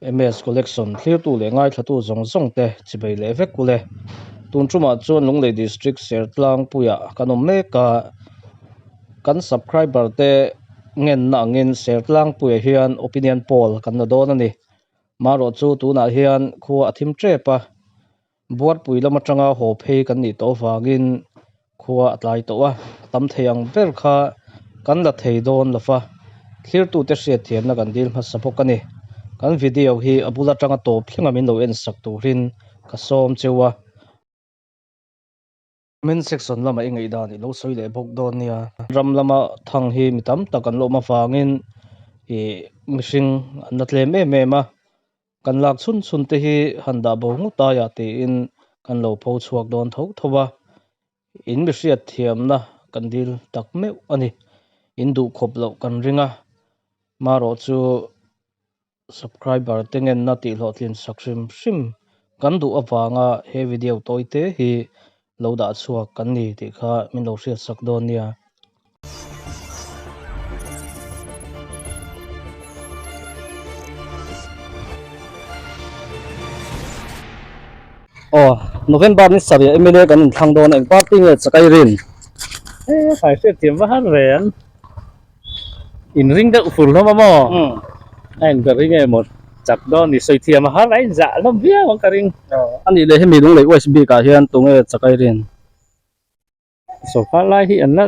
MS Collection thlirtu leh ngaithlatu zawng zawng te chibei leh vek ule. Tun tumah chuan Lunglei District Sertlangpuiah kan awm mek a, kan subscriber te ngenna angin Sertlangpuiah hian opinion poll kan la dawn a ni. Marawh chu tunah hian khua a thim tep a, Buarpui lam atanga haw phei kan nih tawh avangin khua a tlai tawh a, a tam thei ang ber kha kan la thei dawn lo va, thlirtute hriatthiamna kan dil hmasa bawk a ni. Kan video hi a bul atanga tawp thlenga min lo en sak turin ka sawm cheu a. Comment section lamah i ngaihdan i lo sawi leh bawk dawn nia. Ram lama thang hi mi tam tak an lawm avangin ih mihring an la tlem em em a, kan lak chhun chhun te hi han dah bo ngawt aia tiin kan lo pho chhuak dawn tho tho a, in mi hriat thiamna kan dil tak meuh a ni, in duh khawp loh kan ring a, marawh chu. Subscriber te ngenna tih hlawhtlin sak hrim hrim kan duh avanga he video tawi te hi lo dah chhuak kan ni tih kha min lo hriat sak dawn nia. Aw November ni sarih mla kan inthlang dawn a eng party nge chakai rin? E khai hriat thiam va har ve an. In ring deuh fur hlawm a maw? A in ka ring emaw chak dawn ni sawi thiam a har a in zah hlawm viau ang ka ring. A nih leh hemi Lunglei West bik ah hian tunge chakai rin? Sawrkar lai hi an la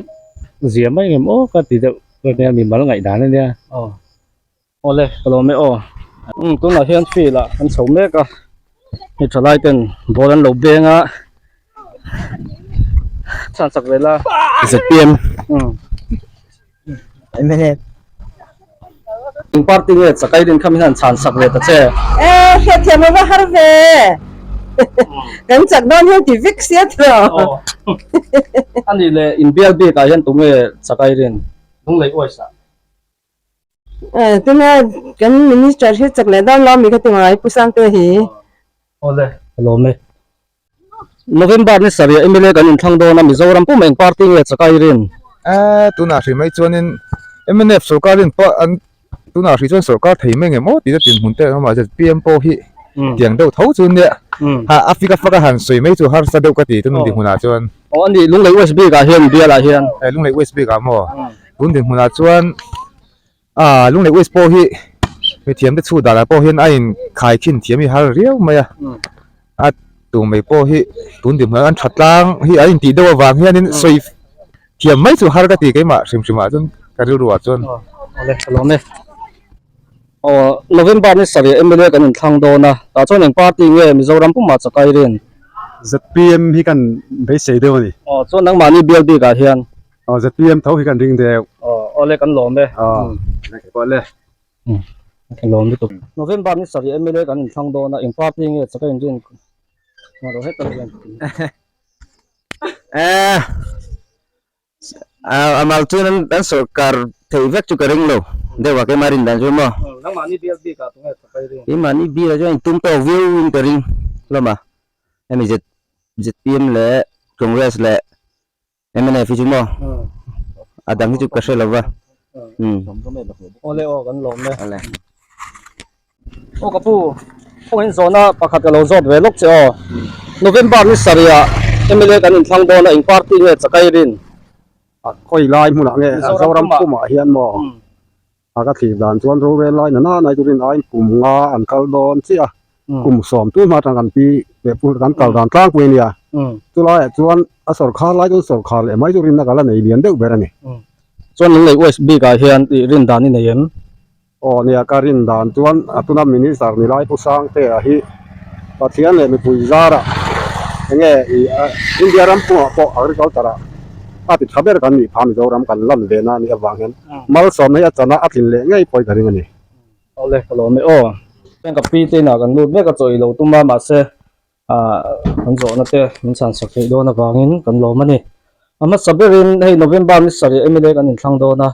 zia mai ngem aw ka ti deuh ania mi mal ngaih dan ania. Aw awle ka lawm e aw. Umm tunah hian field ah kan chho mek a hei thalai ten ball an lo beng a chhan chak ve la. ZPM. Mnf. Eng party nge chakai din kha min han chhan sak ve ta che. E hriatthiam a va har ve. Kan chak dawn hian ti vek sia tiraw. A nih leh inbial bik ah hian tunge chakai rin Lunglei uaisa. E tuna kan minister hi chak leh dawn lo mi kha ti ngai Pu Sangte hi. Awle ka lawm e. November ni sarih mla kan inthlang dawn a Mizoram pum eng party nge chakai rin? E tunah hrih mai chuanin mnf sorkar in pawh an tunah hrih chuan sorkar thei mai ngem aw tih te tinhmun te an awm a zpm pawh hi tiang deuh tho chu nia ha a fik a fak a han sawi mai chu harsa deuh ka ti tun dinhmunah chuan. Aw a ni Lunglei West bik ah hian bial ah hian. E Lunglei West bik ah maw tun dinhmunah chuan Ah, Lunglei West pawh hi mithiam te chhut danah pawh hian a in khaikhin thiam hi har riau mai a, a tu mai pawh hi tun dinhmun an tha tlang hi an intih deuh avang hianin sawi thiam mai chu har ka ti keimah hrim hrim ah chuan ka rilru ah chuan. Awle ka lawm e. Aw November ni sarih mla kan inthlang dawn a, tah chuan eng party nge Mizoram pumah chakai rin? Zpm hi kan beisei deuh a ni. Aw chuan nangmahni bial bik ah hian Aw ZPM tho hi kan ring deuh. Aw awle kan lawm e. Aw awle. Ka lawm lutuk. November ni sarih mla kan inthlang dawn a, eng party nge chak a inrin ngaih loh heta hian. Eh amal chuan an sorkar thei vek chu ka ring lo deuh a keimah rin dan chu maw. Nangmahni bial bik ah tunge chak a i rin? Keimahni bial ah chuan intum tawk viau in ka ring hlawm a, hemi ZPM leh Congress leh Mnf hi chu maw a dang hi chu ka hre lo va Awle aw kan lawm e Aw ka pu khaw in zawhna pakhat ka lo zawt ve lawk che aw November ni sarih ah mla kan inthlang dawn a eng party nge chakai rin Khawi lai hmunah nge Zoram pumah hian maw a ka thlir dan chuan rorel lai nana nai turin aiin kum nga an kal dawn chiah a kum sawm tu hma atang kan pi leh pu kan kal dan tlangpui a nia chulaiah chuan a sawrkhar lai chuan sawrkhar leh mai chu rinna ka la nei lian deuh ber a ni. Chuan Lunglei West bik ah hian tih rin dan i nei em? Aw nia ka rin dan chuan a tuna Minister ni lai Pu Sangtea hi Pathian leh mipui zarah enge i India ram pumah pawh agriculture ah a ti tha ber kan nih phah Mizoram kan lan ve na anih avang hian malsawmna hi a chana a tlin leh ngei pawhin ka ring a ni. Awle ka lawm e aw. Heng ka pi te inah kan lut mek a chaw i lo tum a mahse ah kan zawhna te min chhan sak theih dawn avangin kan lawm a ni. A hmasa berin hei November ni sarih mla kan inthlang dawn a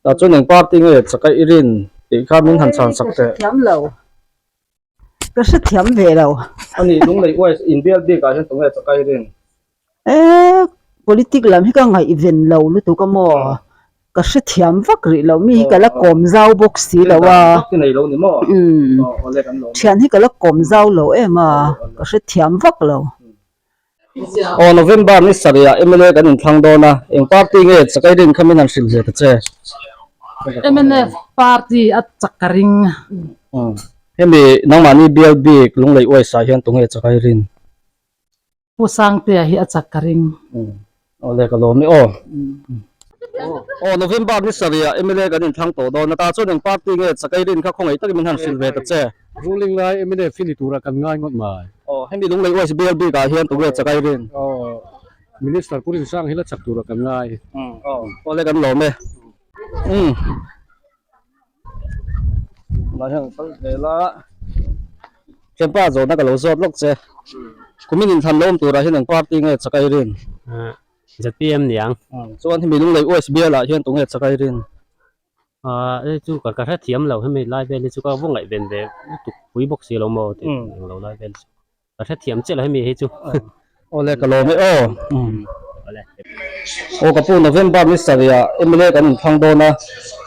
tah chuan eng party nge chaka i rin tih kha min han chhan sak teh. Ka hrethiam lo. Ka hrethiam ve lo. A ni Lunglei West inbial bik ah hian tunge chaka i rin? E politic lam hi ka ngaihven lo lutuk a maw? Ka hrethiam vak rih lo mi hi ka la kawm zau bawk si lo a umm thian hi ka la kawm zau lo em a ka hrethiam vak lo. Aw November ni sarih ah mla kan inthlang dawn a eng party nge chakai rin kha min han hrilh ve ta che. Mnf party a chak ka ring. Hemi nangmahni bial bik Lunglei uaisa hian tunge chakai rin? Pu Sangtea hi a chak ka ring. Awle ka lawm e aw. Aw November ni sarih ah mla kan inthlang tawh dawn a ta chuan eng party nge chakai rin kha khawngaih takin min han hrilh ve ta che. Ruling lai mnf hi ni tura kan ngai ngawt mai. Aw hemi Lunglei USBL bik ah hian tunge chakai rin? Aw Minister Pu Rinsang hi la chak tura kan ngai. Aw awle kan lawm e. Umm. Tunah hian an kal zel a thianpa zawhna ka lo zawt lawk che kumin inthlan lo awm turah hian eng party nge chakai rin zpm niang chuan hemi lunglei us bial ah hian tunge chakai rin hei chu ka ka hrethiam lo hemi lai vel hi chu ka va ngaihven ve lutuk pui bawk si lo maw tih englo lai vel chu. Ka hrethiam chiah lo hemi hi chu. Awle ka lawm e aw. Aw ka pu November ni sarih ah mla kan inthlang dawn a,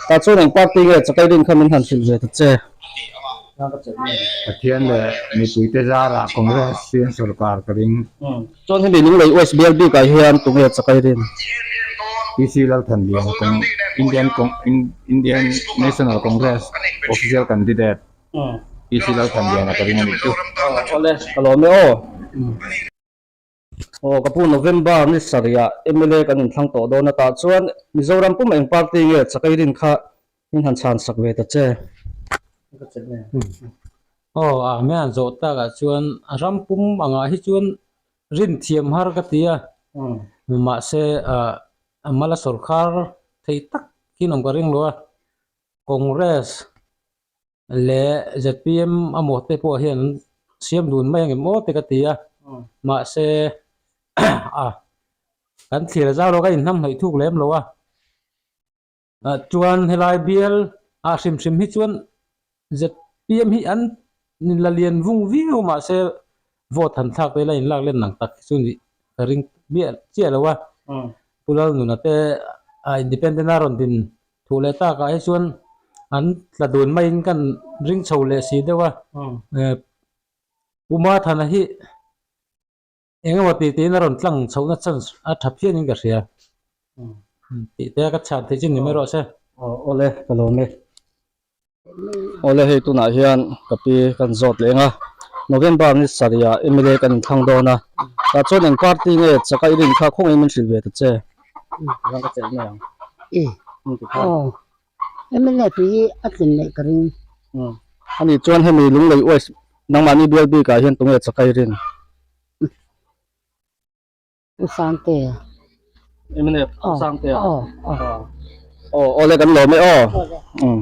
tah chuan eng party nge chakai rin kha min han hrilh ve ta che. Pathian leh mipuite zarah Congress hian sorkar ka ring. Chuan hemi Lunglei West bial bikah hian tunge chakai rin? PC Lalthanlian Indian Indian National Congress official candidate. PC Lalthanliana ka ring a nih chu. Awle, ka lawm e aw. Aw, ka pu November ni sarih ah mla kan inthlang tawh dawn a tah chuan Mizoram pum eng party nge chakai rin kha min han chhan sak ve ta che. Aw, a hmel han zawh tak ah chuan ram pum angah hi chuan rin thiam har ka ti a, mahse ah mala sawrkhar thei tak hi an awm ka ring lo a, Congress leh zpm a maw te pawh hian an siam dun mai angem aw te ka ti a mahse a kan thlir zau lo ka inhnam hnaih thuk lem lo a ah chuan helai bial ah hrim hrim hi chuan zpm hi an la lian vung viau mahse vote han thlak te la inlak len ang tak hi chu nih ka ring miah chiah lo a Pu Lalnuna te a independent a rawn din Thu leh takah hi chuan an tla dun maiin kan ring chho leh si deuh a, Pu Mathana hi eng emaw tih tiin a rawn tlang chhohna chance a tha phianin ka hria. Tih te a ka chhan theih chu ni mai rawh se. Aw awle ka lawm e. Awle hei tunah hian ka pi kan zawt leng a, November ni sarih ah mla kan inthlang dawn a, tah chuan eng party nge chaka i rin kha khawngaih min hrilh ve ta che. Tichuan ka chelh mai ang. Aw mla hi a tlin leh ka ring. Ani chuan hemi Lunglei West nangmahni bial bikah hian tunge chaka i rin? U Sangtea. Mnf U Sangtea. Aw aw. Aw awle kan lawm e aw. Umm.